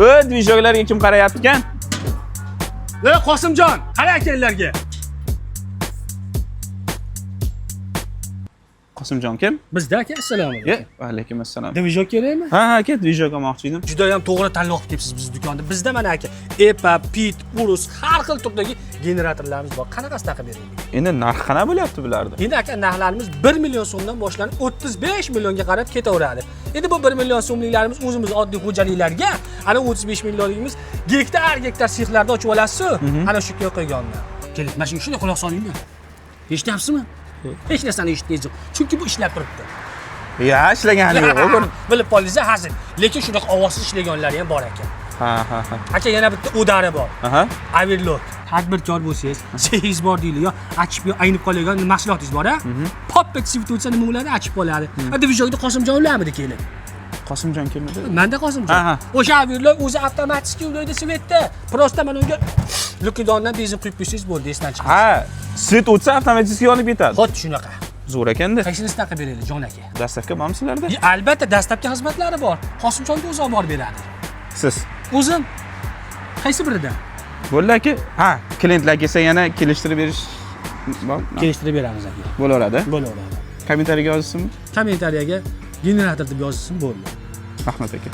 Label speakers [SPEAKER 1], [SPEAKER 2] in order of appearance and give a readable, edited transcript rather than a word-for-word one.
[SPEAKER 1] Движок larga kim qarayapti ekan?
[SPEAKER 2] Ey Qosimjon, qara akalarga.
[SPEAKER 1] Qosimjon kim?
[SPEAKER 2] Bizda aka, assalomu
[SPEAKER 1] Ye,
[SPEAKER 2] alaykum.
[SPEAKER 1] va alaykum assalom.
[SPEAKER 2] Движок kerakmi?
[SPEAKER 1] Ha, aka, движок olmoqchi edim.
[SPEAKER 2] Juda ham to'g'ri tanlov qilib kelibsiz bizni do'konda. Bizda mana aka, EPA, PIT, Urus har xil turdagi generatorlarimiz bor. Qanaqasi taqib beraylik?
[SPEAKER 1] Endi narxi qanaqa bo'lyapti bularni?
[SPEAKER 2] Endi aka, narxlarimiz 1 million so'mdan boshlanib 35 millionga qarab ketaveradi. Endi bu 1 million so'mliklarimiz o'zimiz oddiy xo'jaliklarga, ana 35 millionligimiz gektar gektar sexlarda ochib olasiz, ana shu yerga qo'yganlar. Keling, mana shunga shunday quloq solinglar. Eshityapsizmi? Hech narsani eshitdingiz yo'q. Chunki bu ishlab turibdi.
[SPEAKER 1] Ya, ishlagani yo'q bu.
[SPEAKER 2] Bilib qoldingiz, hazil. Lekin shunaqa ovozsiz ishlaganlari ham bor ekan.
[SPEAKER 1] Ha, ha, ha.
[SPEAKER 2] Aka, yana bitta udari bor.
[SPEAKER 1] Aha.
[SPEAKER 2] Averlok. Tadbirkor bo'lsangiz, sexingiz bor deylik, yo achib yo aynib qoladigan mahsulotingiz bor a? Pop etib svit o'tsa nima bo'ladi? Achib qoladi. A движок da Qosimjon ulamidi kelib?
[SPEAKER 1] Qosimjon kim edi?
[SPEAKER 2] Manda Qosimjon.
[SPEAKER 1] Aha.
[SPEAKER 2] O'sha averlok o'zi avtomatik ulaydi svetda. Просто mana unga lukidondan benzin quyib qo'ysangiz bo'ldi, esdan chiqadi.
[SPEAKER 1] Ha, свет o'tsa avtomatik yonib ketadi.
[SPEAKER 2] Xuddi shunaqa.
[SPEAKER 1] Zo'r ekanda.
[SPEAKER 2] Qaysinisini taqib beraylik, jon aka?
[SPEAKER 1] Доставка bormi sizlarda?
[SPEAKER 2] Albatta, dastlabki xizmatlari bor. Qosimjonga o'zi olib borib beradi.
[SPEAKER 1] Siz.
[SPEAKER 2] O'zim. Qaysi biridan?
[SPEAKER 1] Bo'ldi aka. Ha, klientlar kelsa yana kelishtirib berish bormi?
[SPEAKER 2] Kelishtirib beramiz aka.
[SPEAKER 1] Bo'laveradi.
[SPEAKER 2] Bo'laveradi.
[SPEAKER 1] Kommentariyaga yozsinmi?
[SPEAKER 2] Kommentariyaga generator deb yozsin bo'ldi.
[SPEAKER 1] Rahmat aka.